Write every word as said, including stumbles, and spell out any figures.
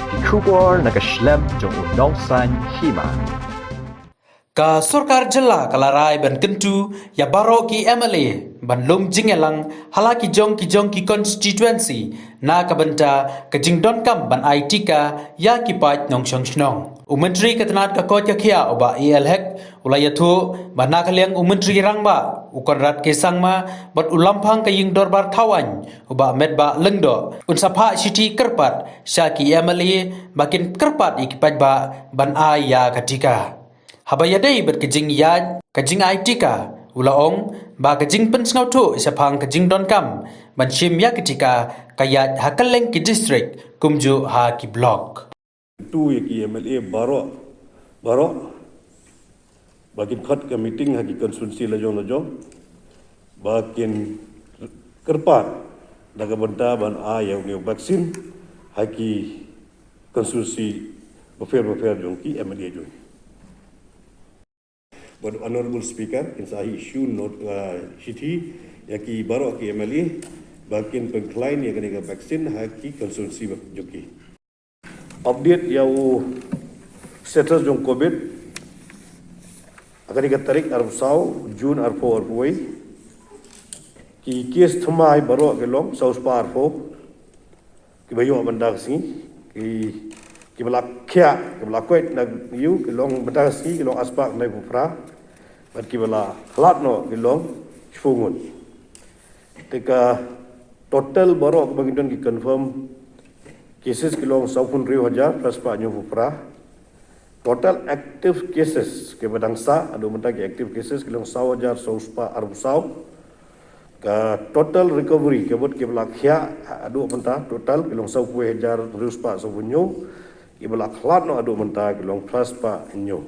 Ki khubor na ka shlem jong u nongsan hima. Ka sorkar jylla ka la rai ban kyntu ïa baroh ki M L A ban lum jingïalang ha la ki jong ki jong ki constituency na ka bynta ka jingdonkam ban ai tika ïa ki paid nongshong shnong. U Myntri ka tnat ka koit ka khiah u Bah A L Hek u la ïathuh ba na ka liang u Myntri Rangbah u Conrad K Sangma bad u Lamphang ka Ïing Dorbar Thawaiñ u Bah Metbah Lyngdoh un sa phah shithi kyrpad sha ki M L A ba kin kyrpad ïa ki paidbah ban ai ïa ka tika. Haba ïadei bad ka jingïaid ka jingai tika, u la ong ba ka jingpynsngewthuh shaphang ka jingdonkam ban shim ïa ka tika ka ïaid ha kylleng ki district kumjuh ha ki block. Tu ïa ki M L A baroh baroh ba kin khot ka meeting ha ki constituency la jong la jong ba kin kyrpad da ka bynta ban ai ïa u vaccine ha ki constituency bapher bapher jong ki M L A jong. Bad Honorable Speaker, kin sa hi issue note uh, shithi ïa ki baroh ki M L A ba kin pynkhlaiñ ïa kane ka vaccine ha ki constituency jong ki. Update ïa u status jong covid. Ha kane ka tarik arphew saw June arphew arphew wei, ki case thymmai baroh ki long saw spah arphew kiba ïoh mynta ka sngi. Ki kiba la khiah kiba la koit na ïu ki long mynta ka sngi ki long arspah khyndai phew phra. Bad kiba la khlad noh ki long shiphew ngut. Te ka total baroh kaba ngi don ki confirm cases ki long sawphew hynriew hajar phra spah hynñiewphew phra. Total active cases kiba dang sah haduh mynta ki active cases ki long saw hajar saw spah arphew saw. Ka total recovery ka bad kiba la khiah haduh mynta total ki long sawphew hajar hynriew spah sawphew hynñiew. Kiba la khlad noh haduh mynta ki long phra spah hynñiew.